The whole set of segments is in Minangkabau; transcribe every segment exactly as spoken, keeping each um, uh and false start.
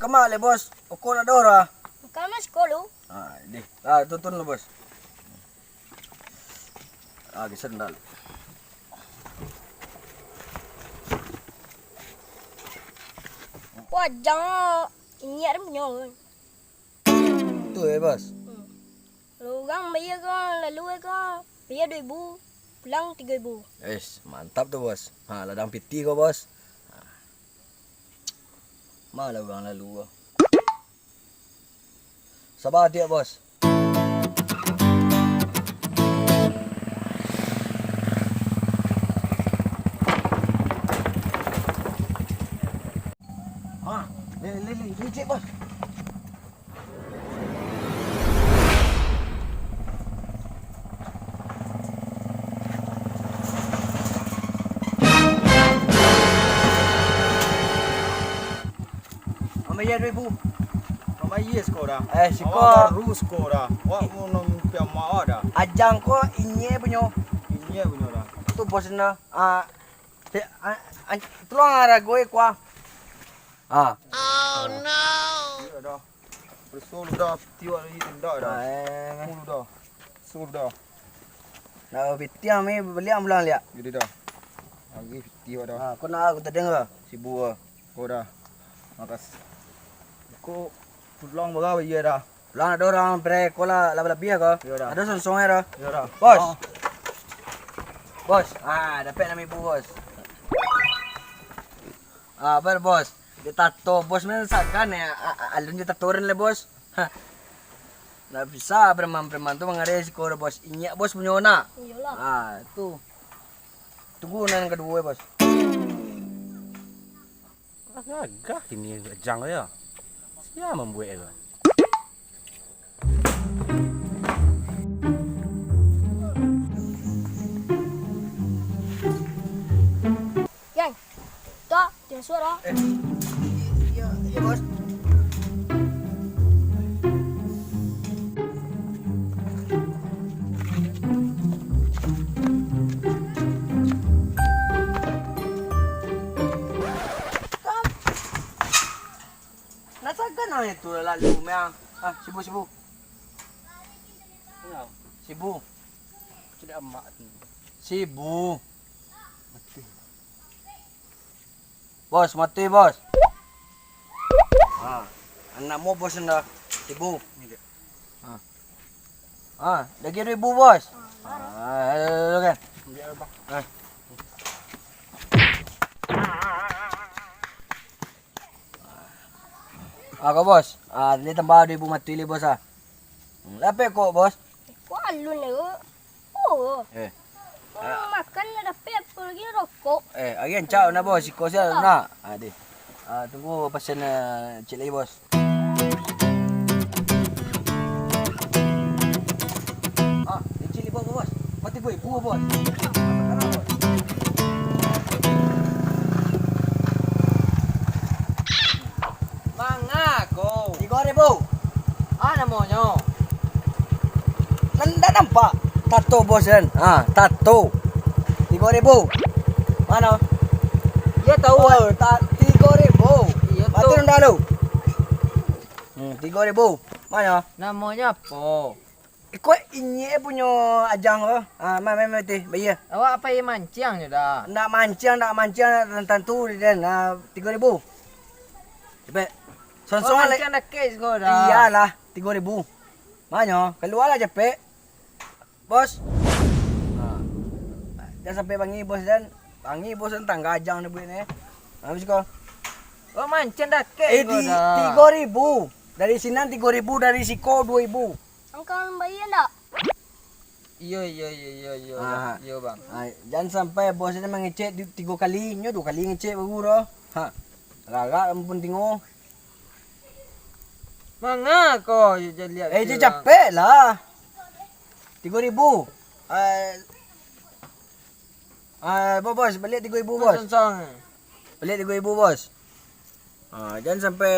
Kama lai, Bos? Oko nak doh lah. Kama siko lu. Ah, deh. Ah, tuntun lu, Bos. Ah, geser ndak lu. Wah, jangan inyak dia punya. Tu eh, Bos. Hmm. Kalau urang bayar ko, lalu eh ko, bayar duo ribu, pulang tigo ribu. Eish, mantap tu, Bos. Ha, ladang pitih ko, Bos. Ha. Ma lah urang lalu ko. Saba diak, Bos. Ha, le, le, le, le, cek, Bos. Mambayar duo ribu. Mambayar siko dah. Eh, siko. Awak baru siko dah. Awak mau nom pian awak dah. Ajang ko inye punyo. Inye punyo dah. Tu bos nah. Ah, te-, ah, ah, tolong arago e kuah. Ah. Iyo dah. Beso lu dah, tiok lagi indak dah. Ah, eh. Sepuluh dah. Sepuluh dah. Nak pitih mi baliak pulang liak. Jadi dah. Lagi pitih dah. Ah, kau nak aku tadeng ke? Sibu ah. Kau dah. Makas. Kau pulang bara bayar dah. Pulang ado urang pere ko lah, lah labiah ko. Iyo dah. Ado sonsong dah. Iyo dah. Bos. Oh. Bos, ah, dapek enam ribu, Bos. Ah, ber, Bos. Di tato, Bos, men sakan ya, a-, a-, alun di tato ren le, Bos. Ha. Ndak bisa preman-preman tu mangare siko, Bos. Inyak, Bos, punyo nak. Iyolah. Ah, tu. Tunggu nan kaduo, Bos. Gagah kini Jang ko yo. Sia mambuek ko. Yang, tu, tiang suara. Eh, iya, iya, Bos. Nak sagan lah itu lalu mah. Ah, sibu, sibu. Sibu. Sibu. Bos, mati, Bos. Ah, anak mau bos dah. Sibu. Ah. Ah, lagi duo ribu, Bos. Ah, aduh, aduh, aduh, kan. Ah. Ah, ko, Bos. Ah, ni tambah duo ribu mati li, Bos, ah. Hmm, lapeh kok, Bos. Kok alun ni, kok? Oh. Eh. Kok makan nak dapek apo lagi rokok? Eh, ari ancak nak, Bos. Siko sia nak. Ah, deh. Ah, tunggu pesen, eh, cik lagi, Bos. Ah, cik lagi, Bos, Bos. Mati, Bos. Bos. Manga ko? Tigo ribu. Ah, namonyo? Nan ndak nampak? Tato, Bos, kan? Ha, tato. Tigo ribu. Mano? Iyo, tahu. Oh, ta-, tigo ribu. Iyo, mati tu. Ndak lu? Hmm, tigo ribu. Mano? Namonyo apo? Iko inye punyo Ajang ko. Ah, mai, mai, mai, tih, bayia. Awak pai manciang jo dah. Ndak manciang, ndak manciang, ndak tantu, den. Ah, tigo ribu. Capek. Sonsong awak alek. Manciang dakek siko dah. Iyolah, tigo ribu. Manyo, kalualah capek. Bos. Ah. Jan sampai bangi, Bos, den. Bangi, Bos, den, tangga Ajang ni buek ni. Habis ko. Awak manciang dakek siko dah. Eh, di tigo ribu. Dari sinan tigo ribu, dari siko duo ribu. Angkang bayia ndak? Iyo, iyo, iyo, iyo, iyo, ah, iyo, Bang. Ah, jan sampai bos ni mangecek di, tigo kali, nyo duo kali ngecek baru doh. Ha. Agak-agak ampun tingo. Manga ko, yo, jan liek. Eh, capek lah. Tigo ribu. Ah, Ah, bo-, bos, baliak tigo ribu, bos. Sonsong. Baliak tigo ribu, bos. Ah, jan sampai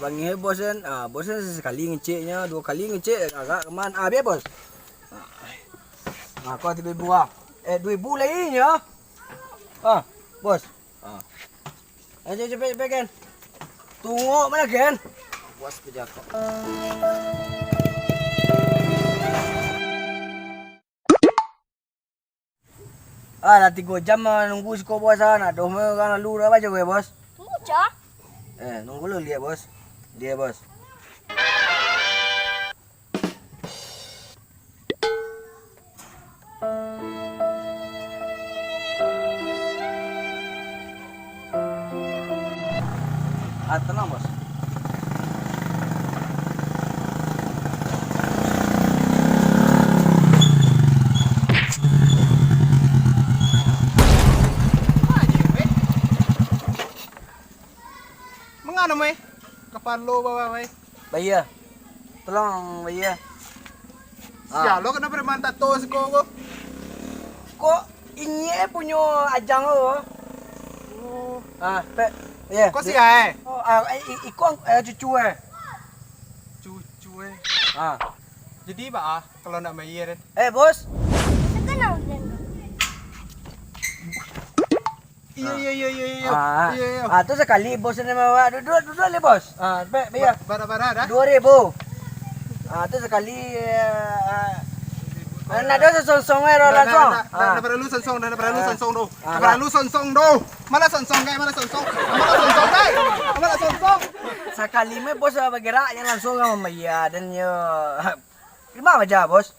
bangih, bos, kan. Ah, bos, kan, sakali ngeceknyo, duo kali ngecek, agak keman. Ah, bia, bos. Ah, ko tigo ribu, ah. Eh, duo ribu lai nyo. Ah, bos. Ah. Ayo, capek, capek, kan. Tunggu, mana Gen? Puas pejabat. Ah, lah tigo jam, ah, nunggu siko, Bos, ah. Nak doh mah urang lalu dah baco, eh, Bos. Tunggu, Cak. Eh, nunggu lu liek, Bos. Dia, Bos. Ah, tenang, Bos. Mangano, Mai? Kapalo bawah, Mai. Bayia. Tolong, Bayia. Ah. Sia lo kena preman tato siko ko. Kok inyiak punyo Ajang ko? Oh. Ah, pek. Iya. Kok sia, eh? Oh, ah, i-, i-, iko, eh, cucu, eh. Cucu, eh. Ah. Jadi, Pak, ah, kalau ndak bayia, Den? Eh, Bos. Tenang, Den. Iyo, iyo, iyo, iyo, iyo. Ah, Iyo, iyo. Ah, tu sakali bos ni bawa. Duduak, duduak le, Bos. Ah, baik, bayia. Ba-, bara-bara dah? Duo ribu. Ah, tu sakali, eh, ah, ah, nak ado sonsong, eh, Ndak, ndak, langsung. Ndak, ndak, Ah. ndak paralu sonsong, ndak, ndak paralu Ah. sonsong tu. Ah, Ndak paralu sonsong tu. Mana sonsong, kai? Mana sonsong? Mana sonsong, kai? Mana sonsong? Sakali mah bos bagerak, yang langsung ka mambayia, dan yo, terima aja, Bos.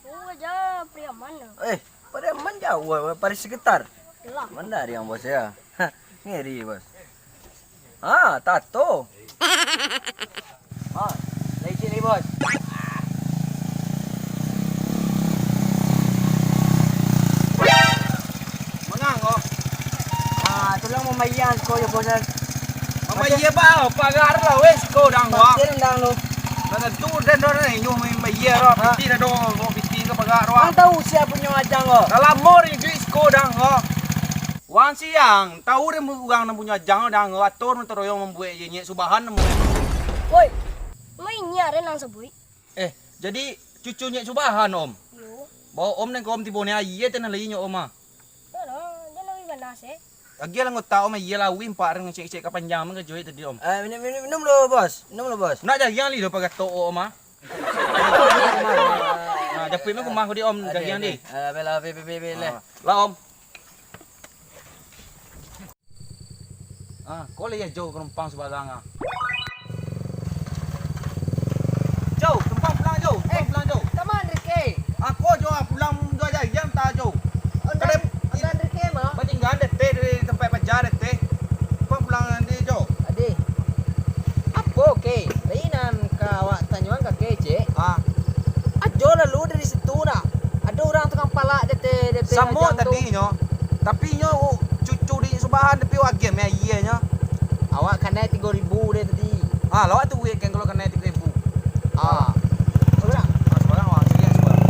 Oh, aja Pariaman lah. Eh, Pariaman jauah, Pari sekitar. Lah. Mana dari yang bos ya? Ngeri, Bos. Ah, tato. Ah, lai cili, Bos. Mangang ko. Ah, tulang mambayia ko yo, Bos. Mambayia ba, pagar lah weh siko dang ko. Pasir dang lo. Dah tentu den do inyo mambayia ro. Ha? Piti dah do, bawa piti ka pagar ro. Ang tahu sia punyo Ajang ko? Dah lamo rinduik siko dang ko. Wang siang, tahu den urang nan punyo Ajang ko dang ko, atur nan taroyong mambuek je nyek subahan namo. Woi, ma inyiak den nan sabuik? Eh, jadi cucu nyek subahan, Om? Yo. Bawa Om nan ka Om tibo ni aia teh nan lai nyo Om ah. Yo lah, jan lawih banas, eh. Agiah lah anggota Om, aia lawih empat rang cek-cek ka panjang mah ka joit tadi, Om. Eh, minum, minum, minum lo, Bos. Minum lo, Bos. Nak jagiang li do pagatok Om ah. Nah, japuik mah kumah ko di Om, jagiang di. Ah, bela, be, be, be, be, leh. Ah, lah, Om. Ah, ko lah iyo Jo, ka numpang subarang ah. Jo, numpang pulang Jo, numpang pulang Jo. Ka ma Rike? Ah, ko Jo, ah, pulang Jo aja, iyo antah Jo. Ondan, Kadai, ondan Rike mah? Batinggaan dek teh di tempat paja dek teh. Numpang pulang nanti Jo. Adi. Apo, Ke? Tadi nan ka awak tanyoan ka Ke, cek? Ah. Ajo lalu dari situ nak. Ado urang tukang palak dek teh, dek teh Samo Ajang tu. Tadi nyo. Tapi nyo, oh, cucu di subahan, tapi wak agiah mah aia nyo. Awak kanai tigo ribu deh tadi. Ah, lawak tu wik kan kalau kanai tigo ribu. Ah. Subarang. Ah, subarang, wak, sini subarang.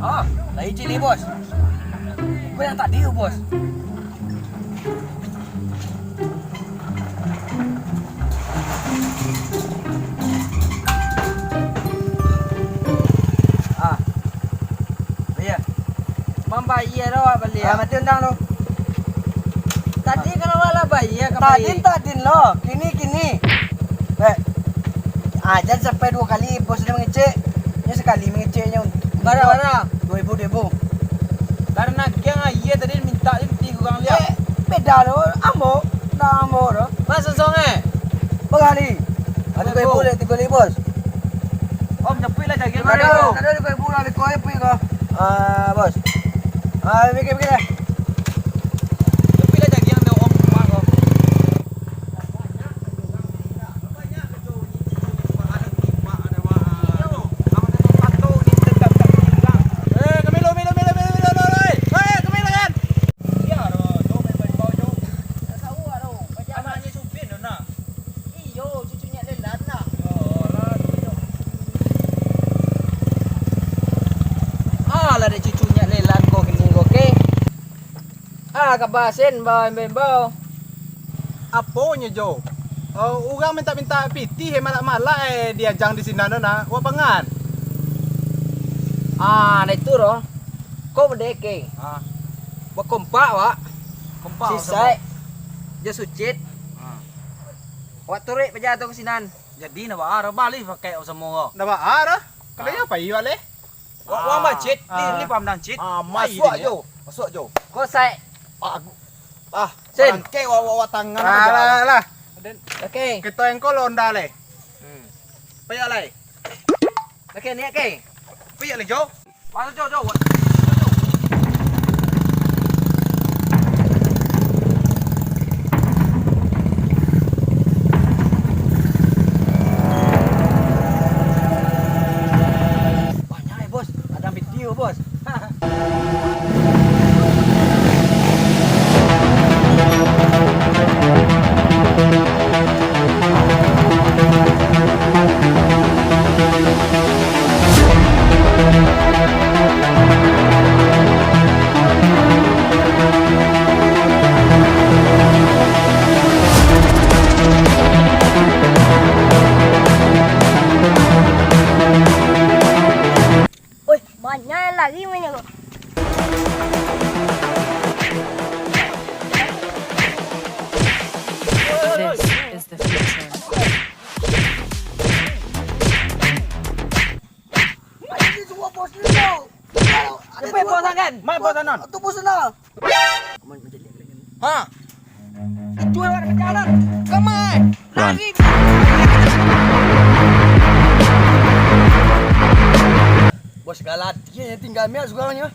Ah, lai cili, Bos. Ko yang tadi tu, Bos. Ah. Bayia. Mambayia lo, baliak. Ah, mati undang tu. Tadi kan awak lah bayia ka Tadi pai. Tadi lo, kini, kini. Bek. Ah, jan sampai duo kali bos ni mangecek. Nyo sakali mangecek nyo. Bara, bara? Duo ribu, duo ribu. Karano agiah aia tadi mintak je piti urang liak. Eh, beda tu. Ambo, ndak ambo tu. Mas Sonsong eh? Bakali. Tigo ribu leh, tigo ribu, Bos. Om, japuik lah jagiang. Ado, ado tigo ribu lah, tigo ribu ko. Ah, Bos. Ah, mikir-mikir lah. Japuik lah jagiang tu, Om, rumah ko. Alah, dek cucu nyak Lelan ko kini ko, Ke. Ah, kaba sen, imbau, imbau, imbau. Apo nyo, Jo? Oh, urang mintak-mintak pitih, eh, malak-malak, eh, di Ajang di sinan tu nah. Wak pangan? Ah, nah itu doh. Ko bedeke. Ah. Bakompak, Wak. Kompak. Si Saik jo Sucit. Ah. Wak turuik paja tu ka sinan. Jadi, nak baa, bali pakai samo ko. Nak baa, dah. Kalau Ah. iyo, pai, Wak, leh. Wak, wak Ah. macet, ni, Ah. ni paham dan cit. Ah, Ai, masuak dia. jo. Masuak jo. Ko Saik. Ah, aku. Ah, Sen. Barangkek wak, wak, wak tangan Ah, aja. lah, lah. Oke. Kito engko londa, leh. Hmm. Payak, lai. Oke, niat, ke? Payak, lai, Jo. Masuk, Jo, Jo. Banyak, eh, Bos. Ada video, Bos. Woi, banyak yang lari mainnya kok. This is the future. Ini semua bos ni tau. Ada Cepat dua bos tu. Kan? Mai bos Anon. Satu bos sana. Ha? Itu yang ada jalan. Kemai. Run. Lari. Bos galak dia yang tinggal miak segalanya.